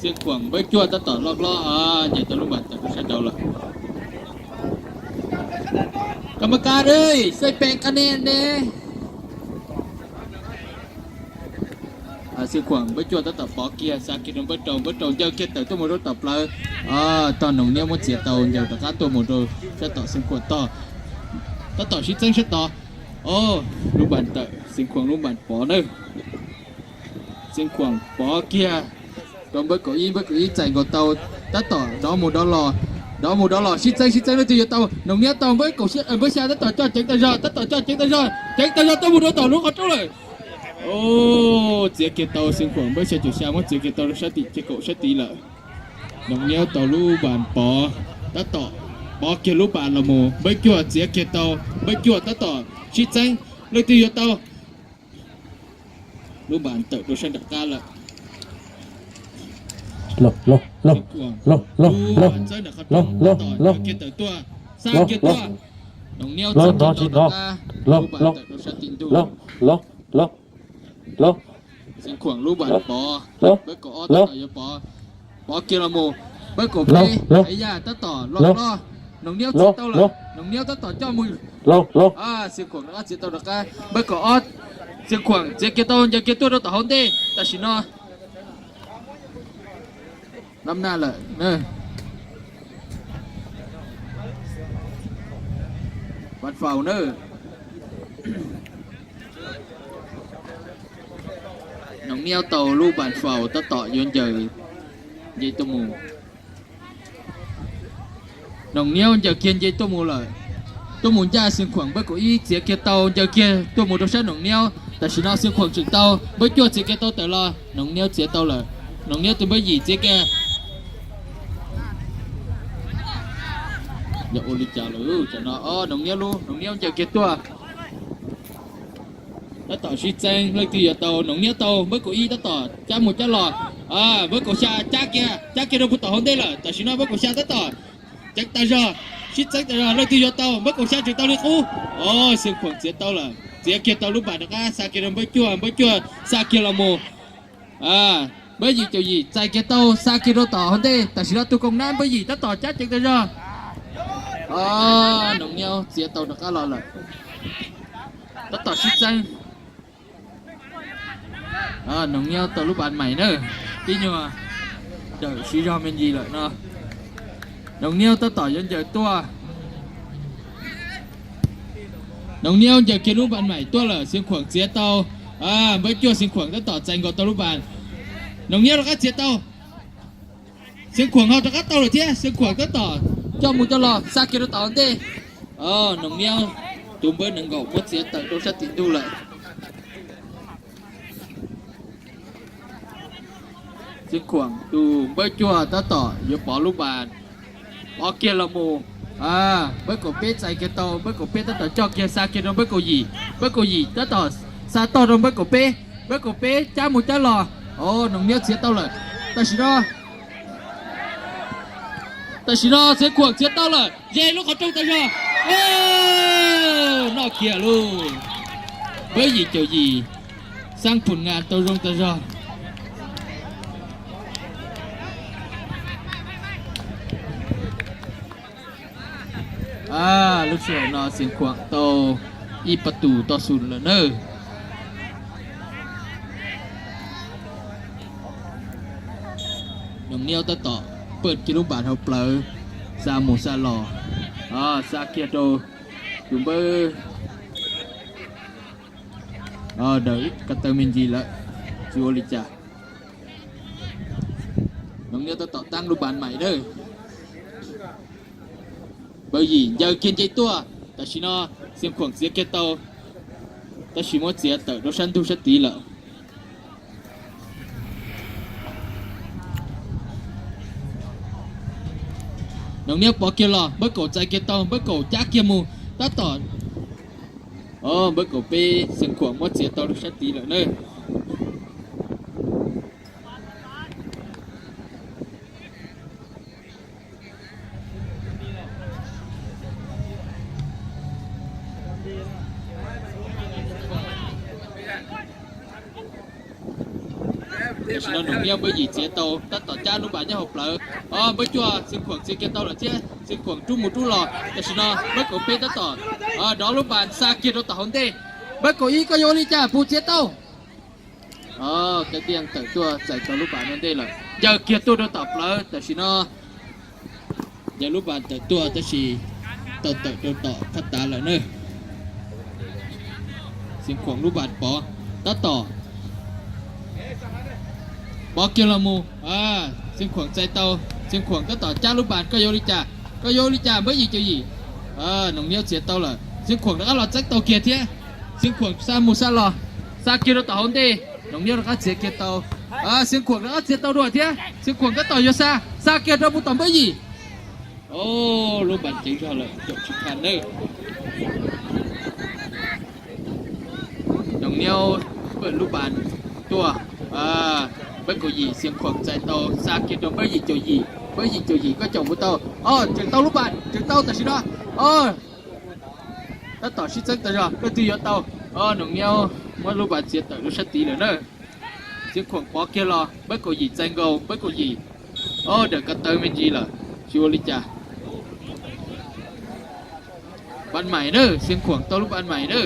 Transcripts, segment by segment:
Xeev Khuam npawb cuaj tab tom loj hlob, nce tau lub npas tawm rau sab nraud lawm. Kam ma ka, xais peem ka ne ne. Xeev Khuam npawb cuaj tab tom pov kiag, xa kiag rau npawb rau, npawb rau ncaws kiag tawm tuaj mus rau tom plawv. Tog Noov Niab muab txiav tau, ncaws rov qab tuaj mus rau sab tom Xeev Khuam tog. Tab tom sib txeeb sab tod. Lub npas tawm, Xeev Khuam lub npas pov nawb. Xeev Khuam pov kiag rau npawb kaum ib, npawb kaum ib txais nkaus tau, tab tom dov mus dov los, dov mus dov los, sib txeeb sib txeeb leej twg yuav tau. Noov Niab tau, npawb kaum, npawb xya tab tom coj ceev tas zog, tab tom coj ceev tas zog, ceev tas zog tuaj mus rau tom lub qhov rooj lawm. Txiav kiag tau, Xeev Khuam npawb xya caum xya muab txiav kiag tau rau sab tim, ces kaum sab tid lawm. Noov Niab tau lub npas pov, tab tom pov kiag lub npas los mus, npawb cuaj txiav kiag tau, npawb cuaj tab tom sib txeeb leej twg yuav tau. Lub npas tawm rau sab nram qab lawm. Lub npas txawb nram qhov rooj, tab tom ncaws kiag tawm tuaj, xa kiag tuaj. Noov Niab txiav kiag tau rov qab, lub npas tawm rau sab tim ntug. Xeev Khuam lub npas pov, npawb kaum ob tab tom yuav pov, pov kiag los mus, npawb kaum peb, Hais Yaj tab tom loj hlob, Noov Niab txiav tau lawm, Noov Niab tab tom coj mus. Xeev Khuam rov qab txiav tau rov qab, npawb kaum ob, Xeev Khuam txiav kiag tau ncaws kiag tuaj rau tom hauv ntej, tam sim no lab naj lawm. Npas faus na. Noov Niab tau lub npas faus tab tom yuav ncaws nce tuaj mus. Noov Niab ncaws kiag nce tuaj mus lawm. Tuaj mus ncaj Xeev Khuam npawb kaum ib txiav kiag tau ncaws kiag tuaj mus rau sab Noov Niab. Tam sim no Xeev Khuam tseem tau, npawb cuaj txiav kiag tau tawm los, Noov Niab txiav tau lawm. Noov Niab tus npawb yim txiav kiag. Yog ua li cas lawm tam no, Noov Niab lub, Noov Niab ncaws kiag tuaj. Tab tom sib txeeb leej twg yuav tau, Noov Niab tau, npawb kaum ib tab tom cab mus cab los. Npawb kaum xya cab kiag, cab kiag rau puag tom hauv ntej lawm, tam sim no npawb kaum xya tab tom ceev tas zog, sib txeeb tas zog, leej twg yuav tau, npawb kaum xya tseem tau li qub. Xeev Khuam txiav tau lawm, txiav kiag tau lub npas rov qab xa kiag rau npawb cuaj, npawb cuaj xa kiag los mus. Npawb yim caum yim txais kiag tau, xa kiag rau tom hauv ntej, tam sim no tus koom nab npawb yim tab tom cab ceev tas zog. Noov Niab txiav tau rov qab los lawm. Tab tom sib txeeb. Noov Niab tau lub npas maim na, tib nyuag dawm siv zog me ntsis lawm no. Noov Niab tab tom yuav ncaws tuaj. Noov Niab ncaws kiag lub npas maim tuaj lawm, Xeev Khuam txiav tau. Npawb cuaj Xeev Khuam tab tom txais nkaus tau lub npas. Noov Niab rov qab txiav tau. Xeev Khuam ho rov qab tau lawm thiab, Xeev Khuam tab tom coj mus coj los xa kiag rau tom ntej. Noov Niab tus npawb nees nkaum muab txiav tawm rau sab tim ntug lawm. Xeev Khuam tus npawb cuaj tab tom yuav pov lub npas, pov kiag los mus. Npawb kaum peb txais kiag tau, npawb kaum peb tab tom coj kiag xa kiag rau npawb kaum yim, npawb kaum yim tab tom xa toj rau npawb kaum peb, npawb kaum peb cab mus cab los. Noov Niab txiav tau lawm. Tam sim no, tam sim no Xeev Khuam txiav tau lawm, ze lub qhov rooj tas zog. Noj kiag lauj. Npawb yim caum yim, Xab Phum Nga tau zoo tas zog. Lub sij hawm no Xeev Khuam tau ib pas tus toj xum lawm nawb. Noov Niab tab tom pawj kiag lub npas hauv plawv, xa mus xa los, xa kiag rau tus npawb daws ib ko taw me ntsis lawm, tsis ua li cas. Noov Niab tab tom tab lub npas maim nawb. Npawb yim ncaws kiag nce tuaj, tam sim no Xeev Khuam txiav kiag tau, tab sis muab txiav tawm rau sab ntug sab tid lawm. Noov Niab pov kiag los, npawb kaum txais kiag tau, npawb kaum cab kiag mus, tab tom Npawb kaum peb Xeev Khuam muab txiav tau rau sab tid lawm na. Tam sim no Noom Niab Npawb Yim txiav tau, tab tom cab lub npas nyob hauv plawv. Npawb Cuaj, Xeev Khuam txiav kiag tau lawm thiab, Xeev Khuam rub mus rub los. Tam sim no Npawb Kaum Peb tab tom dov lub npas xa kiag rau tom hauv ntej. Npawb Kaum Ib, koj yuav ua li cas puas txiav tau? Kab Tiaj tawm tuaj txais tau lub npas no ntej lawm, ncaws kiag tuaj rau tom plawv. Tam sim no ncaws lub npas tawm tuaj tab sis tau tawm rau tom phab tav lawm na. Xeev Khuam lub npas pov, tab tom pov kiag los mus. Xeev Khuam txais tau, Xeev Khuam tab tom cab lub npas, koj yuav ua li cas? Koj yuav ua li cas Npawb Yim Caum Yim? Noom Niab txiav tau lawm, Xeev Khuam rov qab los txeeb tau kiag thiab. Xeev Khuam xa mus xa los, xa kiag rau tom hauv ntej, Noom Niab rov qab txiav kiag tau. Xeev Khuam rov qab txiav tau dua thiab, Xeev Khuam tab tom yuav xa, xa kiag rau mus tom Npawb Yim. Lub npas ceev zog lawm, caum tsis tau na. Noom Niab pawm lub npas tuaj, Npawb Kaum Yim, Xeev Khuam txais tau, xa kiag rau Npawb Yim Caum Yim. Npawb Yim Caum Yim, koj caum puas tau? Tseem tau lub npas, tseem tau tam sim no. Tab tom sib txeeb tau zog, leej twg yuav tau? Noom Niab muab lub npas txiav tawm rau sab tid lawm na. Xeev Khuam pov kiag los, Npawb Kaum Yim txais nkaus, Npawb Kaum Yim, o, dawm ko taw me ntsis lawm, tsis ua li cas. Npas mais na, Xeev Khuam tau lub npas mais na.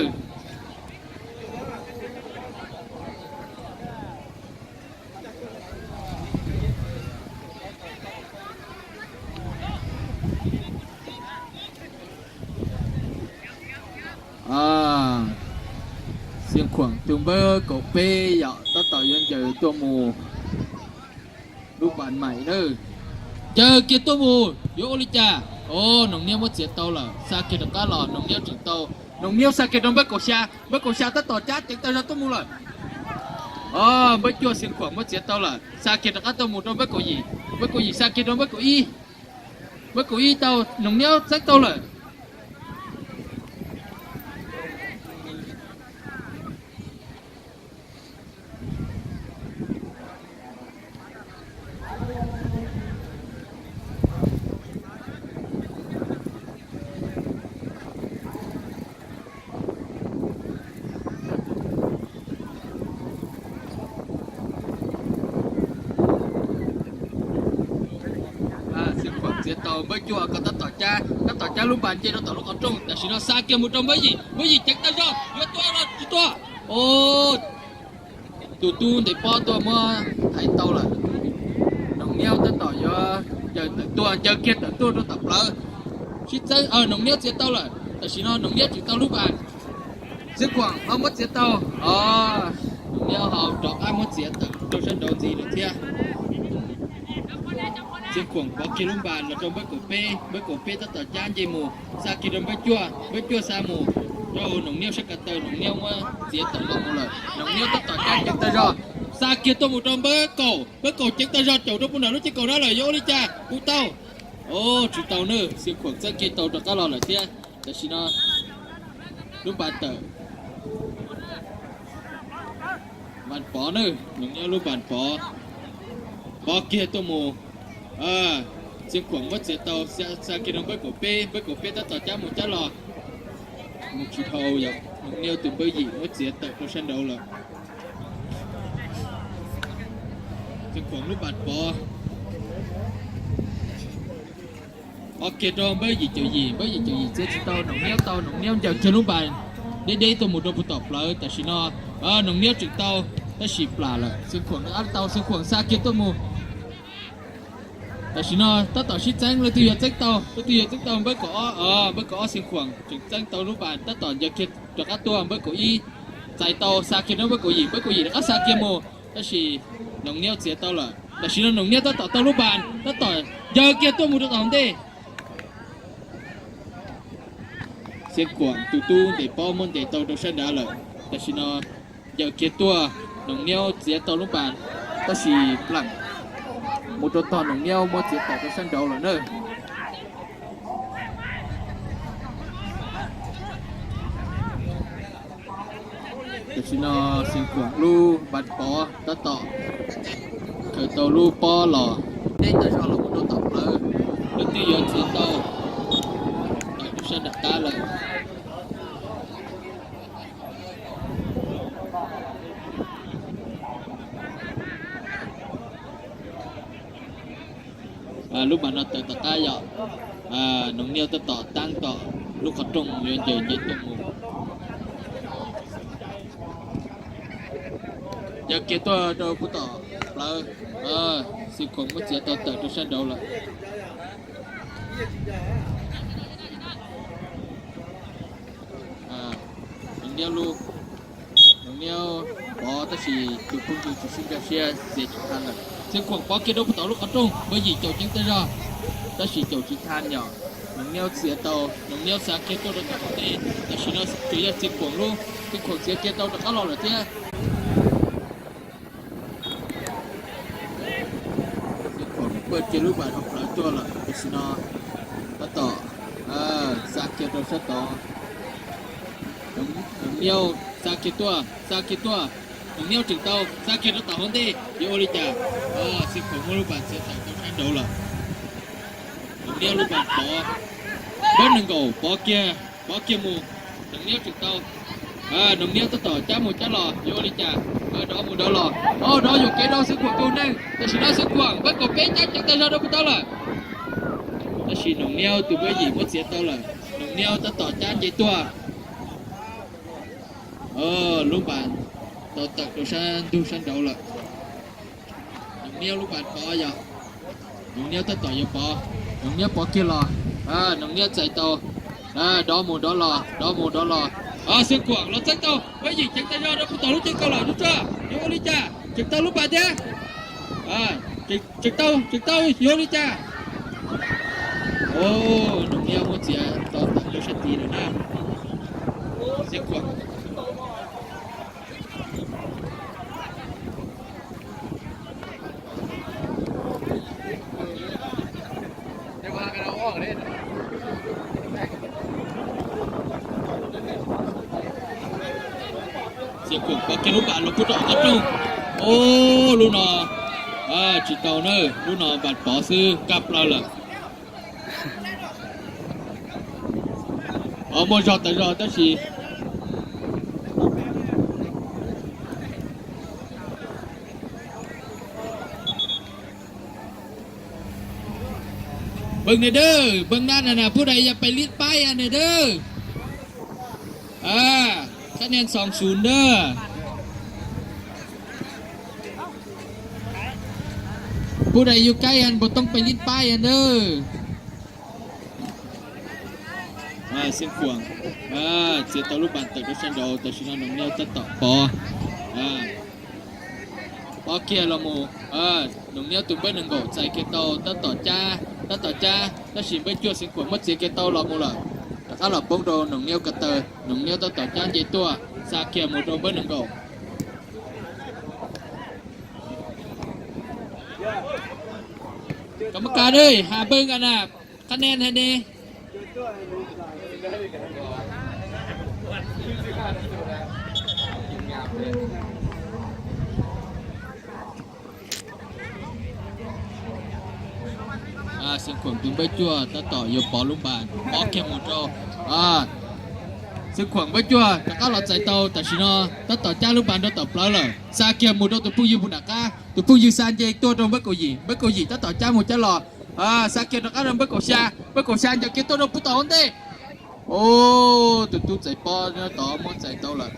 Xeev Khuam tus Npawb Kaum Peb yom, tab tom yuav ncaws tuaj mus lub npas mais na. Ncaws kiag tuaj mus, yuav ua li cas? O, Noom Niab muab txiav tau lawm, xa kiag rov qab los, Noom Niab tseem tau. Noom Niab xa kiag rau Npawb Kaum Xya, Npawb Kaum Xya tab tom cab ceev tau zog tuaj mus lawm. O, Npawb Cuaj, Xeev Khuam muab txiav tau lawm, xa kiag rov qab tuaj mus rau Npawb Kaum Yim. Npawb Kaum Yim xa kiag rau Npawb Kaum Ib. Npawb Kaum Ib tau, Noom Niab txeeb tau lawm. Xeev Khuam txiav tau, Npawb Cuaj koj tab tom cab, tab tom cab lub npas nce rau tom lub qhov rooj, tam sim no xa kiag mus rau Npawb Yim, Npawb Yim ceev tau zog, yuav tua los tsis tua? O, tus tub ntes pob tuaj muab thaiv tau lawm. Noom Niab tab tom yuav ncaws tawm tuaj, ncaws kiag tawm tuaj rau tom plawv. Sib txeeb, Noom Niab txiav tau lawm, tam sim no Noom Niab tseem tau lub npas. Xeev Khuam ho muab txiav tau, o, Noom Niab ho rov qab muab txiav tawm rau sab nraud ntxiv lawm thiab. Xeev Khuam pov kiag lub npas los rau Npawb Kaum Peb, Npawb Kaum Peb tab tom cab nce mus, xa kiag rau Npawb Cuaj, Npawb Cuaj xa mus rau Noom Niab sab ko taw, Noom Niab muab txiav tawm los mus lawm. Noom Niab tab tom cab ceev tau zog, xa kiag tuaj mus rau Npawb Kaum, Npawb Kaum ceev tau zog caum rau puag nram lub txiv kaum na lawm, yuav ua li cas? Puas tau? O, tsis tau na, Xeev Khuam txeeb kiag tau rov qab los lawm thiab. Tam sim no lub npas tawm, npas pov na, Noom Niab lub npas pov, pov kiag tuaj mus. Xeev Khuam muab txiav tau, xa kiag rau Npawb Kaum Peb, Npawb Kaum Peb tab tom cab mus cab los, mus tsis dhau yom, Noom Niab tus Npawb Yim muab txiav tawm rau sab nraud lawm. Xeev Khuam lub npas pov, pov kiag rau Npawb Yim Caum Yim, Npawb Yim Caum Yim txiav tsis tau, Noom Niab tau, Noom Niab ncaws kiag lub npas deb deb tuaj mus rau puag tom plawv. Tam sim no Noom Niab tseem tau, tab sis plam lawm, Xeev Khuam rov qab tau, Xeev Khuam xa kiag tuaj mus. Tam sim no tab tom sib txeeb, leej twg yuav txeeb tau, leej twg yuav txeeb tau. Npawb Kaum Ob, Npawb Kaum Ob Xeev Khuam tseem txeeb tau lub npas, tab tom ncaws kiag rov qab tuaj. Npawb Kaum Ib txais tau, xa kiag rau Npawb Kaum Yim, Npawb Kaum Yim rov qab xa kiag mus, tab sis Noom Niab txiav tau lawm. Tam sim no Noom Niab tab tom tau lub npas, tab tom ncaws kiag tuaj mus rau tom hauv ntej. Xeev Khuam tus tub ntes pob muab ntes tau rau sab nrad lawm. Tam sim no ncaws kiag tuaj, Noom Niab txiav tau lub npas, tab sis plam mus rau tog, Noom Niab muab txiav tawm rau sab nraud lawm na. Tam sim no Xeev Khuam lub Npas Pov tab tom khaws tau lub pob los teb tas zog los mus rau tom plawv, lub twb yuav txiav tau tawm rau sab nram qab lawm. Lub npas no tawm tom qab yom. Noov Niauj tab tom taab tom lub qhov rooj yuav ncaws nce tuaj mus. Ncaws kiag tuaj rau puag tom plawv, Xeev Khuam muab txiav tau tawm rau sab nraud lawm. Noov Niauj lub, Noov Niauj pov tab sis tus phooj ywg tsis sib nkag siab txiav tsis tau lawm. Xeev Khuam pov kiag rau puag tom lub qhov rooj, Npawg Yim caum ceev tas zog, tab sis caum tsis tau yom. Noov Niauj txiav tau, Noov Niauj xa kiag tuaj rau tom qhov ntej, tam sim no tseem yog Xeev Khuam lub, Xeev Khuam txiav kiag tau rov qab los lawm thiab. Xeev Khuam npuaj kiag lub npas hauv plawv tuaj lawm, tam sim no tab tom xa kiag rau sab tod. Noov Niauj xa kiag tuaj, xa kiag tuaj. Noov Niauj tseem tau xa kiag rau tom hauv ntej, yuav ua li cas? Xeev Khuam muab lub npas txiav tawm rau sab nraud lawm. Noov Niauj lub npas pov, npawb nees nkaum pov kiag, pov kiag mus. Noov Niauj tseem tau, Noov Niauj tab tom cab mus cab los, yuav ua li cas? Dov mus dov los, o, dov yuam kev rau Xeev Khuam tus neeg, tam sim no Xeev Khuam npawb kaum peb cab ceev tas zog rau puag tod lawm. Tab sis Noov Niauj tus Npawg Yim muab txiav tau lawm, Noov Niauj tab tom cab nce tuaj. Lub npas tau tawm rau sab ntug sab nraud lawm. Noov Niauj lub npas pov yom. Noov Niauj tab tom yuav pov, Noov Niauj pov kiag los, Noov Niauj txais tau, dov mus dov los, dov mus dov los. Xeev Khuam los txeeb tau, Npawg Yim ceev tas zog rau puag tom lub ceg kaus lawm, Nuj Tshuaj, yuav ua li cas? Tseem tau lub npas thiab. Tseem tau, tseem tau, yuav ua li cas? Noov Niauj muab txiav tau tawm rau sab tid lawm na. Xeev Khuam Xeev Khuam pov kiag lub npas los puag tom qhov rooj. O, lub no tsis tau na, lub no npas pov xwb kaj plaws lawm. O, muaj zog tas zog tab sis Npeej na dawb, npeej na na, pub dais yog pais lib paib na dawb. Thab nian xoom xum dawb. Pub dais yug kaib yog npau tooj pais lib paib na dawb. Xeev Khuam txiav tau lub npas tawm rau sab nraud, tam sim no Noov Niauj tab tom pov, pov kiag los mus. Noov Niauj tus npawb nees nkaum txais kiag tau, tab tom cab, tab tom cab, tab sis npawb cuaj Xeev Khuam muab txiav kiag tau los mus lawm. Rov qab los poob rau Noov Niauj ko taw, Noov Niauj tab tom cab nce tuaj, xa kiag mus rau npawb nees nkaum. Koj muab kas dawb, has npawg nkas na, qab ne has ne. Xeev Khuam tus npawb cuaj tab tom yuav pov lub npas, pov kiag mus rau Xeev Khuam npawb cuaj rov qab los txais tau, tam sim no tab tom cab lub npas rau tom plawv lawm, xa kiag mus rau tus phooj ywg puag nram qab, tus phooj ywg xa nce tuaj rau npawb kaum yim, npawb kaum yim tab tom cab mus cab los, xa kiag rov qab rau npawb kaum xya, npawb kaum xya ncaws kiag tuaj rau puag tom hauv ntej. O, tus tub txais pob nyob tod muab txais tau lawm.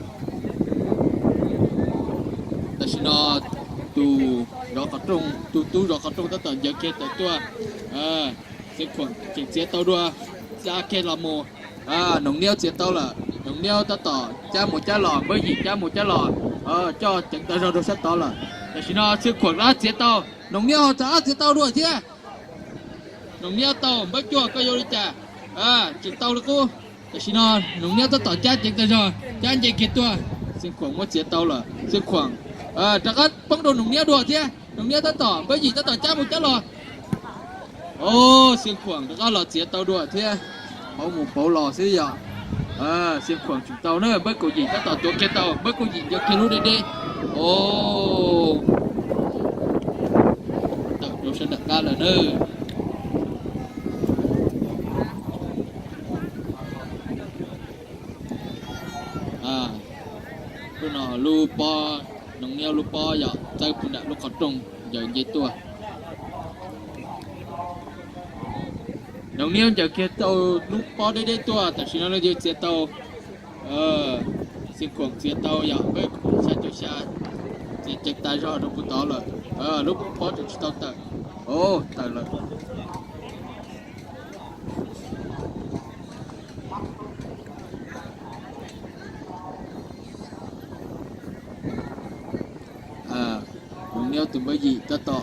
Tam sim no tus zov qhov rooj, tus tub zov qhov rooj tab tom ncaws kiag tawm tuaj. Xeev Khuam tseem txiav tau dua, xa kiag los mus. Noov Niab txiav tau lawm, Noov Niab tab tom cab mus cab los, Npawb Yim cab mus cab los, coj ceev tag zog rau sab tod lawm. Tam sim no Xeev Khuam rov qab txiav tau, Noov Niab ho rov qab txiav tau dua thiab. Noov Niab tau, Npawb Cuag koj yuav ua li cas? Tseem tau li qub. Tam sim no Noov Niab tab tom cab ceev tag zog, cab nce kiag tuaj. Xeev Khuam muab txiav tau lawm, Xeev Khuam rov qab poob rau Noov Niab dua thiab. Noov Niab tab tom, Npawb Yim tab tom cab mus cab los. O, Xeev Khuam rov qab los txiav tau dua thiab. Pauv mus pauv los xwb yom. Xia Khuam tseem tau na, Npawb Kaum Yim tab tom tuav kiag tau, Npawb Kaum Yim ncaws kiag lub deb deb. O, tawm rau sab nram qab lawm na. Lub no lub pob, Noov Niab lub pob yog txawb puag nram lub qhov rooj ncaws nce tuaj. Noov Niab ncaws kiag tau lub pob deb deb tuaj, tam sim no leej twg txiav tau? Xia Khuam txiav tau yog Npawb Kaum Xya, Kaum Xya txiav ceev tas zog rau puag tod lawm. Lub pob tseem tsis tau tawm. O, tawm lawm. Noov Niab tus Npawb Yim tab tom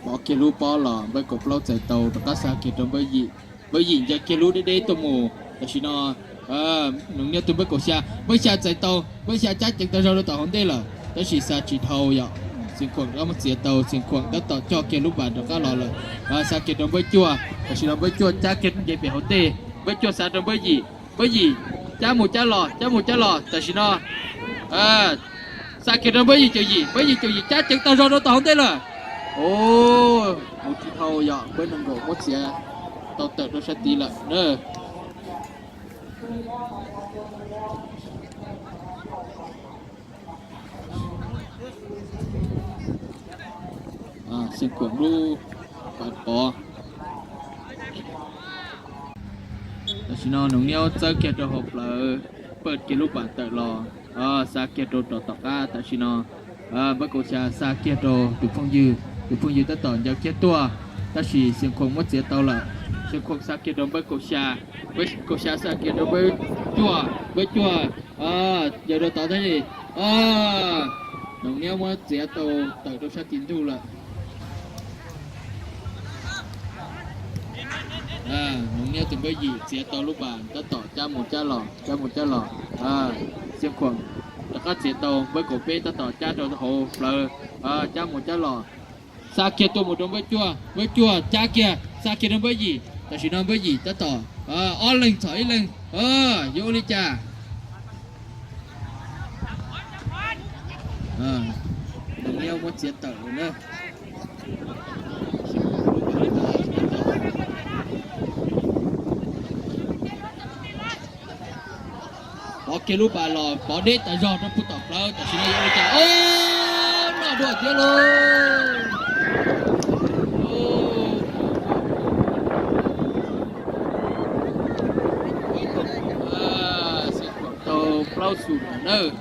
pov kiag lub pob los Npawb Kaum Plaub txais tau rov qab xa kiag rau Npawb Yim. Npawb Yim ncaws kiag lub deb deb tuaj mus. Tam sim no Noov Niab tus Npawb Kaum Xya, Npawb Xya txais tau, Npawb Xya cab ceev tas zog rau tom hauv ntej lawm, tab sis xa tsis dhau yom. Xia Khuam rov qab muab txiav tau, Xia Khuam tab tom coj kiag lub npas rov qab los lawm. Xa kiag rau Npawb Cuaj, tam sim no Npawb Cuaj cab kiag nce pem hauv ntej, Npawb Cuaj xa rau Npawb Yim, Npawb Yim cab mus cab los, cab mus cab los, tam sim no xa kiag rau Npawb Yim Caum Yim, Npawb Yim Caum Yim cab ceev tas zog rau tom hauv ntej lawm. O, mus tsis dhau yom, Npawb Nees Nkaum muab txiav tau tawm rau sab tid lawm na. Xia Khuam lub pas pov. Tam sim no Noov Niab txawb kiag rau hauv plawv, pawj kiag lub pas tawm los, xa kiag rau rov tom qab. Tam sim no Npawb Kaum Xya xa kiag rau tus phooj ywg, tus phooj ywg tab tom ncaws kiag tuaj, tab sis Xia Khuam muab txiav tau lawm. Xia Khuam xa kiag rau Npawb Kaum Xya, Npawb Kaum Xya xa kiag rau Npawb Cuaj, Npawb Cuaj ncaws rau tod tab sis Noov Niab muab txiav tau tawm rau sab tim ntug lawm. Noov Niab tus Npawb Yim txiav tau lub pas tab tom cab mus cab los, cab mus cab los. Xia Khuam rov qab txiav tau, Npawb Kaum Peb tab tom cab rau hauv plawv, cab mus cab los. Xa kiag tuaj mus rau Npawb Cuaj, Npawb Cuaj cab kiag xa kiag rau Npawb Yim. Tam sim no Npawb Yim tab tom ob leeg txhom ib leeg, yuav ua li cas? Noov Niab muab txiav tawm lawm na. Pov kiag lub pas los pov deb tas zog rau puag tom plawv, tam sim no yuav ua li cas? O, noj dua thiab lauj. Xia Khuam tau plaub xus nawb.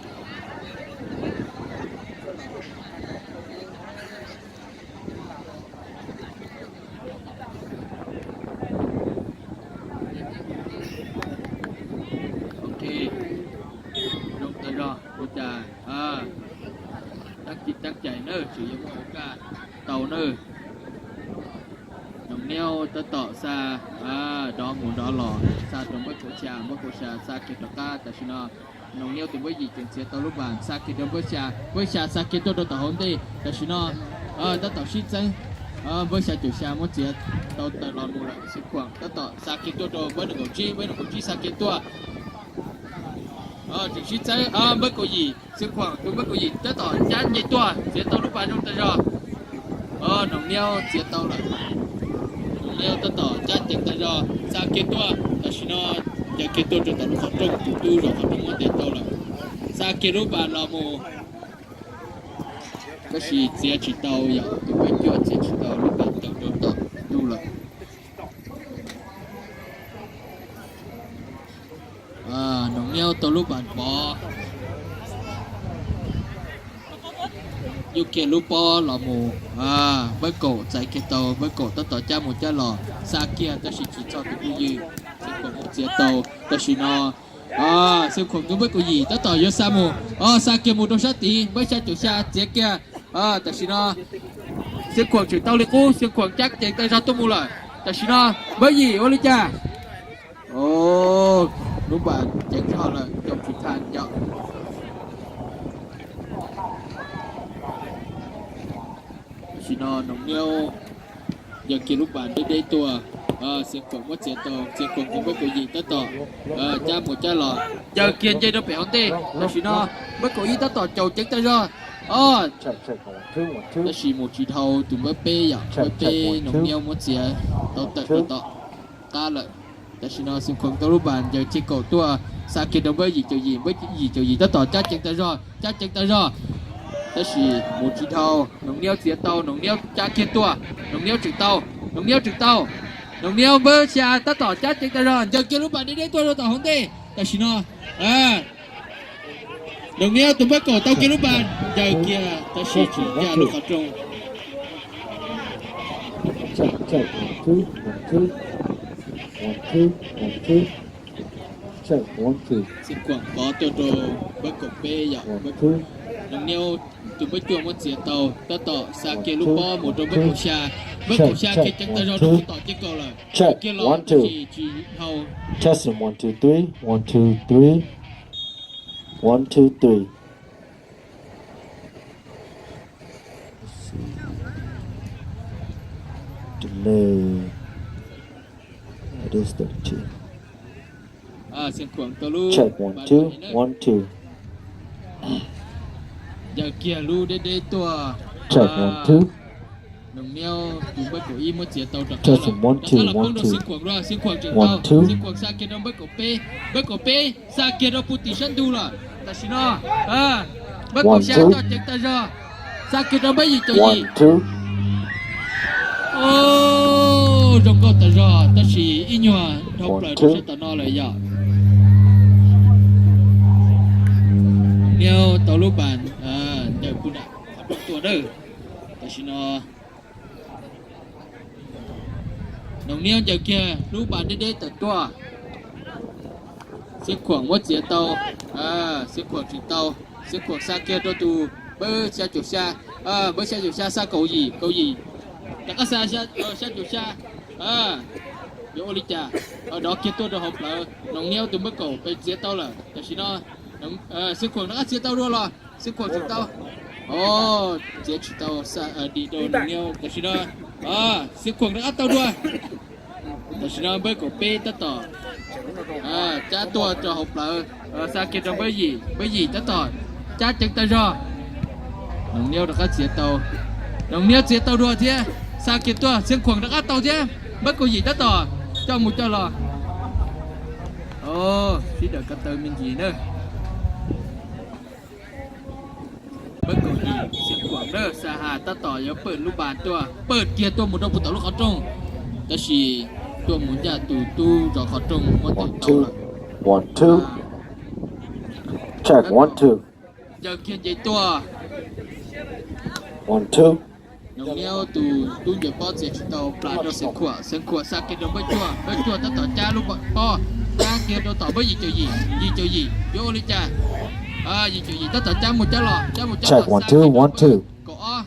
Ok, zoo tas zog ua cas tab ci tab cais nawb, tseem yuav muaj ua kaj tau nawb. Noov Niab tab tom xa, nrov mus nrov los, xa rau Npawb Kaum Xya, Npawb Kaum Xya xa kiag rov qab. Tam sim no Noov Niab tus Npawb Yim tseem txiav tau lub pas xa kiag rau Npawb Xya, Npawb Xya xa kiag tuaj rau tom hauv ntej. Tam sim no tab tom sib txeeb, Npawb Xya Caum Xya muab txiav tau tawm los mus lawm. Xia Khuam tab tom xa kiag tuaj rau Npawb Nees Nkaum Tsib, Npawb Nees Nkaum Tsib xa kiag tuaj. Tseem sib txeeb, Npawb Kaum Yim, Xia Khuam tus Npawb Kaum Yim tab tom cab nce tuaj txiav tau lub pas zoo tas zog. Noov Niab txiav tau lawm. Noov Niab tab tom cab ceev tas zog xa kiag tuaj, tam sim no ncaws kiag tuaj rau tom lub qhov rooj, tus tub zov qhov rooj muab ntes tau lawm. Xa kiag lub pas los mus, tab sis txiav tsis tau, yog tus Npawb Cuaj txiav tsis tau, lub pas tawm rau tom ntug lawm. Noov Niab tau lub pas pov, yuj kiag lub pob los mus. Npawb Kaum txais kiag tau, Npawb Kaum tab tom cab mus cab los, xa kiag tab sis tsis txog tus phooj ywg, Xia Khuam muab txiav tau. Tam sim no Xia Khuam tus Npawb Kaum Yim tab tom yuav xa mus, xa kiag mus rau sab tid, Npawb Xya Caum Xya txiav kiag. Tam sim no Xia Khuam tseem tau li qub, Xia Khuam cab ceev tas zog tuaj mus lawm. Tam sim no Npawb Yim ua li cas? Lub pas ceev zog lawm, coj tsis tau yom. Tam sim no Noov Niab ncaws kiag lub pas deb deb tuaj, Xiav Khuam muab txiav tau, Xiav Khuam tus npawb kaum yim tab tom cab mus cab los, ncaws kiag nce rau pem hauv ntej. Tam sim no npawb kaum ib tab tom caum ceev tag zog. O, tab sis mus tsis dhau tus npawb peb yom, npawb peb Noov Niab muab txiav tau tawm rau tom qab lawm. Tam sim no Xiav Khuam tau lub npas ncaws ceg kaum tuaj, xa kiag rau npawb yim caum yim, npawb yim caum yim tab tom cab ceev tag zog, cab ceev tag zog. Tab sis mus tsis dhau, Noov Niab txiav tau, Noov Niab cab kiag tuaj, Noov Niab tseem tau, Noov Niab tseem tau, Noov Niab npawb xya tab tom cab ceev tag zog, ncaws kiag lub npas deb deb tuaj rau tom hauv ntej. Tam sim no Noov Niab tus npawb kaum tau kiag lub npas ncaws kiag, tab sis tsis ncaj lub qhov rooj. Xiav Khuam pov tuaj rau npawb kaum peb yom, Noov Niab tus npawb cuaj muab txiav tau, tab tom xa kiag lub pob mus rau npawb kaum xya, npawb kaum xya kiag ceev tag zog rau tom ceg kaum lawm, kiag los tab sis tsis dhau. Testing one, two, three. One, two, three. One, two, three. Let's see. Delay. It is thirteen. Xiav Khuam tau lub Check one, two, one, two. Ncaws kiag lub deb deb tuaj. Check one, two. Noov Niab tus npawb kaum ib muab txiav tau rov qab los, rov qab los poob rau Xiav Khuam, Xiav Khuam tseem tau, Xiav Khuam xa kiag rau npawb kaum peb, npawb kaum peb xa kiag rau puag tim sab ntug lawm. Tam sim no npawb kaum xya coj ceev tag zog, xa kiag rau npawb yim caum yim. Zoo nkauj tas zog tab sis ib nyuag dhau plaws rau sab tom no lawm yom. Noov Niab tau lub npas ncaws puag nram qhov rooj tuaj na. Tam sim no Noov Niab ncaws kiag lub npas deb deb tawm tuaj. Xiav Khuam muab txiav tau, Xiav Khuam tseem tau, Xiav Khuam xa kiag rau tus npawb xya caum xya, npawb xya caum xya xa kaum yim, kaum yim rov qab xa xya caum xya. Yuav ua li cas? Dov kiag tuaj rau hauv plawv, Noov Niab tus npawb kaum peb txiav tau lawm. Tam sim no Xiav Khuam rov qab txiav tau dua los Xiav Khuam tseem tau, txiav tsis tau, xa dim rau Noov Niab. Tam sim no Xiav Khuam rov qab tau dua. Tam sim no npawb kaum peb tab tom cab tuaj rau hauv plawv, xa kiag rau npawb yim, npawb yim tab tom cab ceev tag zog. Noov Niab rov qab txiav tau, Noov Niab txiav tau dua thiab, xa kiag tuaj, Xiav Khuam rov qab tau thiab, npawb kaum yim tab tom coj mus coj los. Sib daws ko taw me ntsis na. Npawb kaum yim Xiav Khuam na, Xa Has tab tom yuav pawm lub npas tuaj, pawm kiag tuaj mus rau puag tom lub qhov rooj, tab sis tuaj mus ncaj tus tub zov qhov rooj muab tawm tau lawm. Ncaws kiag nce tuaj. Noov Niab tus tub ncaws pob txiav tsis tau, plas rau Xeev Khuam, Xeev Khuam xa kiag rau npawb cuaj, npawb cuaj tab tom cab lub pob, cab kiag rau tom npawb yim caum yim, yim caum yim yuav ua li cas? Yim caum yim tab tom cab mus cab los, cab mus cab los, xa kiag rau npawb kaum ob,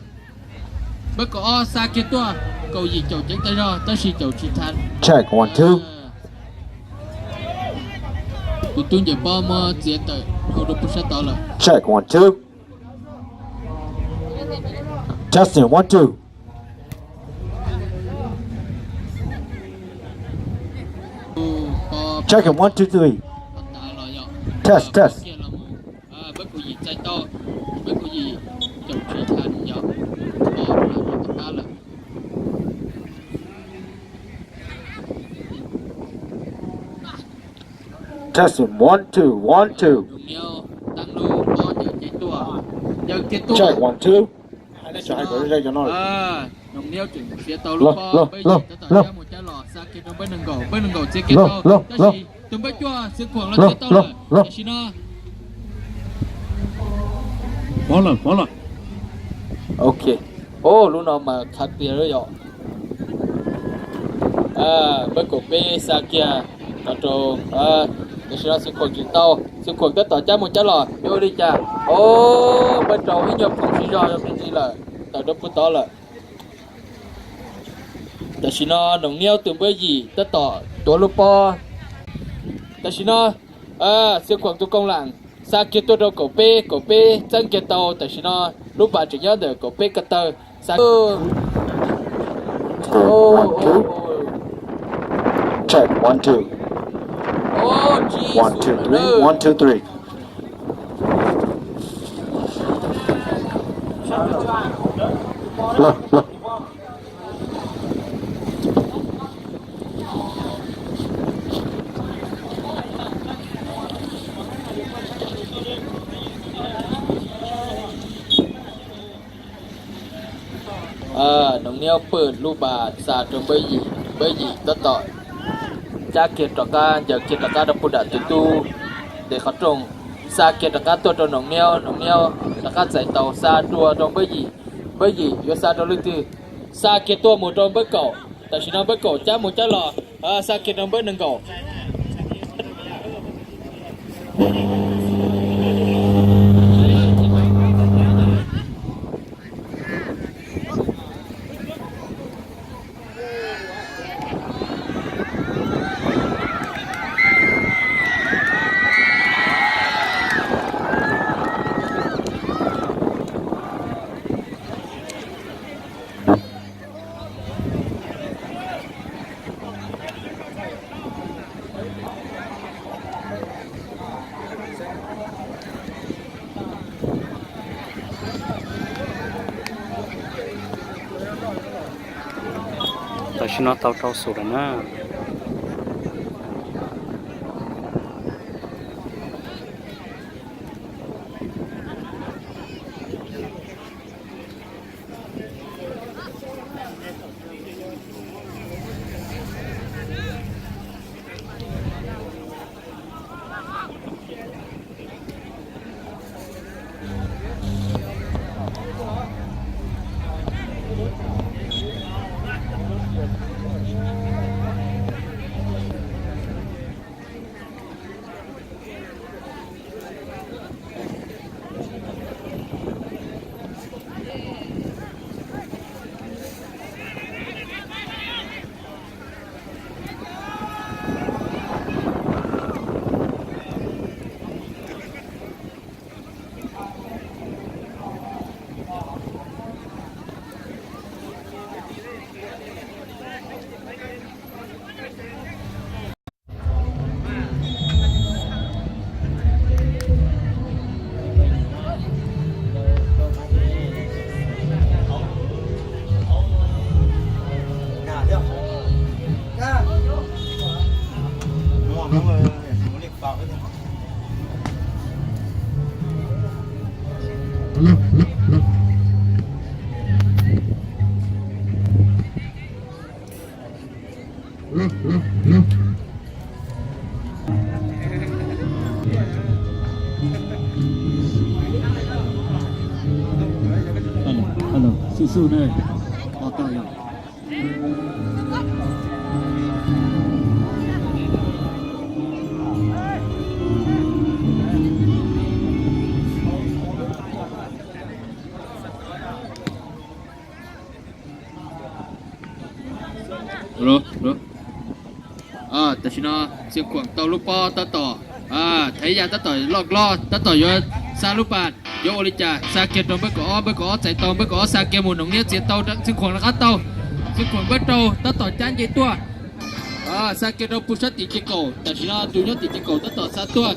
npawb kaum ob xa kiag tuaj, kaum yim caum ceev tag zog tab sis caum tsis tau. Tus tub ncaws pob muab txiav tawm dhau rau puag sab tod lawm. Testing one, two. Check it, one, two, three. Test, test. Npawb kaum yim txais tau, npawb kaum yim caum tsis tau yom, pov rau tom qab lawm. Testing one, two, one, two. Noov Niab taab lub pob ncaws nce tuaj, ncaws kiag tuaj. Check one, two. Noov Niab tseem txiav tau lub pob, npawb yim tab tom cab mus cab los, xa kiag rau npawb nees nkaum, npawb nees nkaum txiav kiag tau, tab sis tus npawb cuaj Xeev Khuam los txiav tau lawm. Tam sim no Pov lawm, pov lawm. Ok. Lub no mas khav tias lawm yom. Npawb kaum peb xa kiag rau, tam sim no Xeev Khuam tseem tau, Xeev Khuam tab tom cab mus cab los, yuav ua li cas? Npawb rau ib nyuag phoom sib zog me ntsis lawm, tawm rau puag tod lawm. Tam sim no Noov Niab tus npawb yim tab tom tuav lub pob. Tam sim no Xeev Khuam tus koom laam xa kiag tuaj rau kaum peb, kaum peb txeeb kiag tau. Tam sim no lub npas tseem nyob ntawm kaum peb ko taw, xa One, two. One, two, three. One, two, three. Look, look. Noov Niab pw lub pas xa rau npawb yim, npawb yim tab tom cab kiag rov qab, ncaws kiag rov qab rau puag nram tus tub ntes qhov rooj, xa kiag rov qab tuaj rau Noov Niab, Noov Niab rov qab txais tau xa dua rau npawb yim, npawb yim yuav xa rau leej twg, xa kiag tuaj mus rau npawb kaum, tam sim no npawb kaum cab mus cab los, xa kiag rau npawb nees nkaum. Tam sim no tau rau xus lawm na. Hello, hello, xub xub ne. Tam sim no Xeev Khuam tau lub pob tab tom, Thaiv Yaj tab tom loj loj tab tom yuav xa lub pas, yuav ua li cas xa kiag rau npawb kaum ob, npawb kaum ob txais tau, npawb kaum ob xa kiag mus, Noov Niab txiav tau, Xeev Khuam rov qab tau, Xeev Khuam npawb rau tab tom cab nce tuaj, xa kiag rau pug sab tim ces kaum, tam sim no tus nyob tim ces kaum tab tom xa tuaj,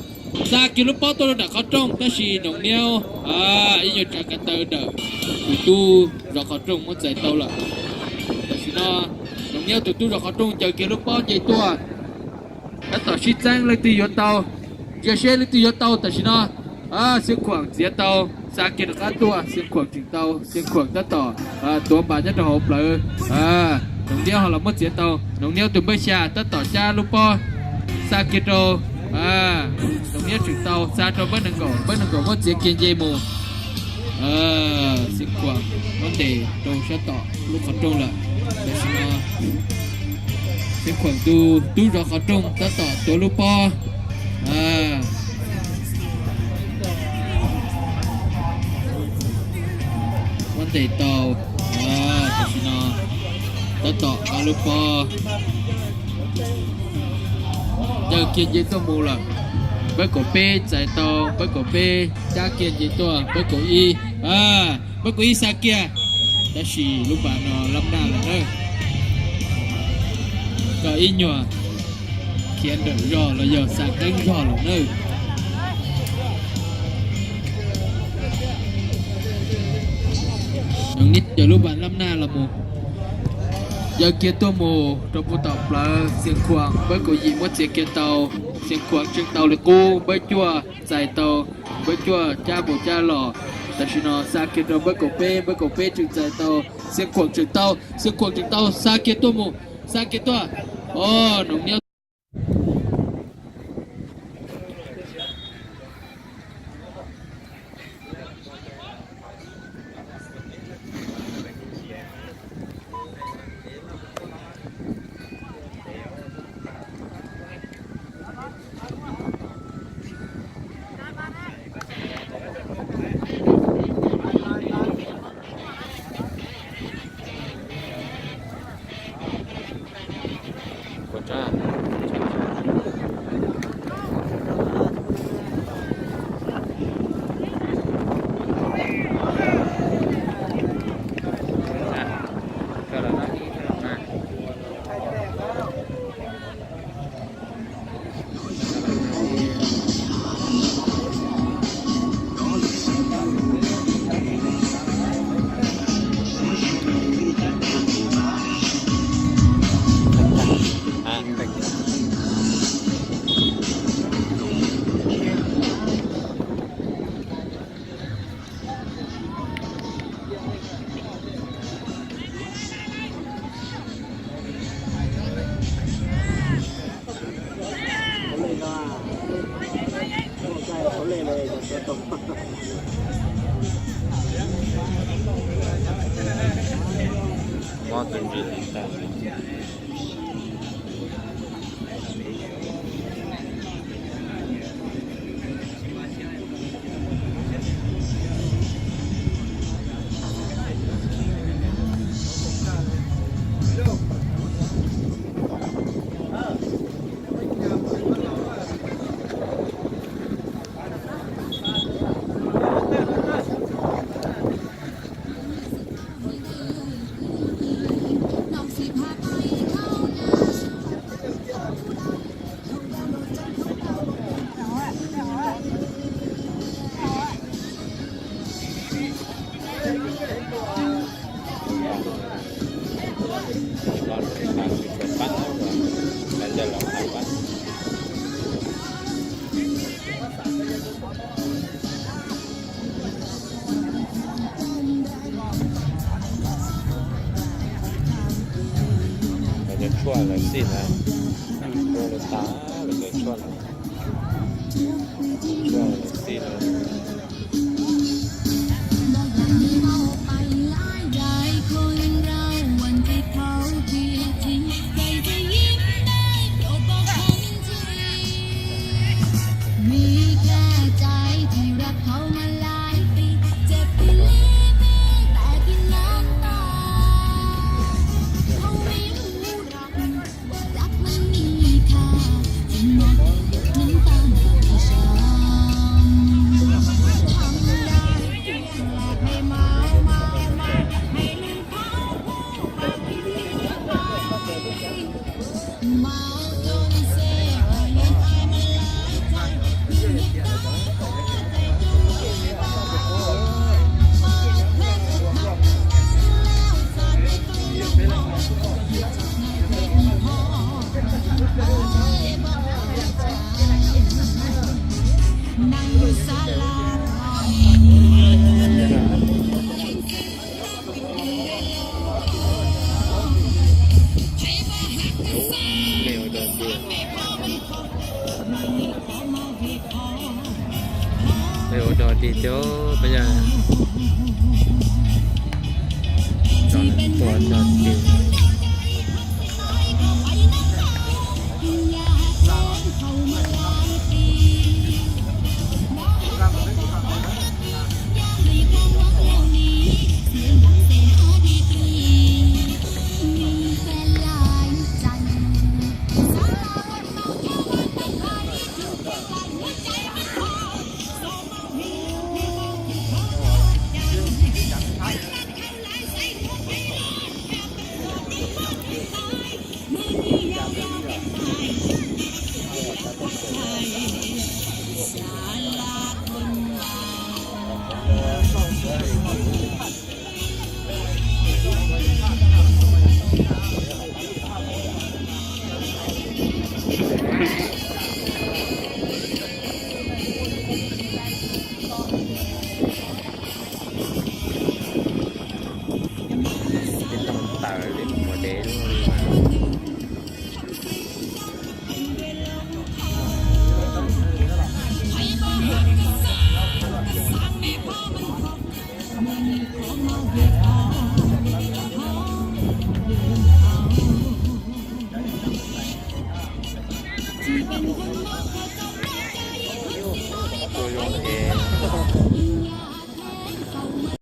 xa kiag lub pob tuaj rau nram qhov rooj, tab sis Noov Niab ib nyuag tsav kav taw ntawm tus tub zov qhov rooj muab txais tau lawm. Tam sim no Noov Niab tus tub zov qhov rooj ncaws kiag lub pob nce tuaj, tab tom sib txeeb leej twg yuav tau, ntsia seb leej twg yuav tau. Tam sim no Xeev Khuam txiav tau, xa kiag rov qab tuaj, Xeev Khuam tseem tau, Xeev Khuam tab tom tuav npas nyob rau hauv plawv. Noov Niab ho los muab txiav tau, Noov Niab tus npawb xya tab tom cab lub pob xa kiag rau, Noov Niab tseem tau, xa rau npawb nees nkaum, npawb nees nkaum muab txiav kiag nce mus. Xeev Khuam muab ntes rau sab tom lub qhov rooj lawm. Tam sim no Xeev Khuam tus tub zov qhov rooj tab tom tuav lub pob, muab ntes tau. Tam sim no tab tom nqa lub pob ncaws kiag nce tuaj mus lawm. Npawb kaum peb txais tau, npawb kaum peb cab kiag nce tuaj, npawb kaum ib, npawb kaum ib xa kiag, tab sis lub pas no lab naj lawm na. Kom ib nyuag khiav nrawm zog los yog xa qeeb zog lawm nawb. Noov Niab cov lub pas lab naj los mus, yawg kiag tuaj mus rau puag tom plawv Xiav Khuam npawb kaum yim muab txiav kiag tau. Xiav Khuam tseem tau li qub, npawb cuaj txais tau, npawb cuaj cab mus cab los. Tam sim no xa kiag rau npawb kaum peb, npawb kaum peb tseem txais tau, Xiav Khuam tseem tau, Xiav Khuam tseem tau, xa kiag tuaj mus, xa kiag tuaj. O, Noov Niab. Mob tus ntsis li ntag. Cov tshuaj lawv txij na, lawv tas lawv cov tshuaj na, tshuaj lawv txij na. Ua dog dig cov peb yog, ua dog dig.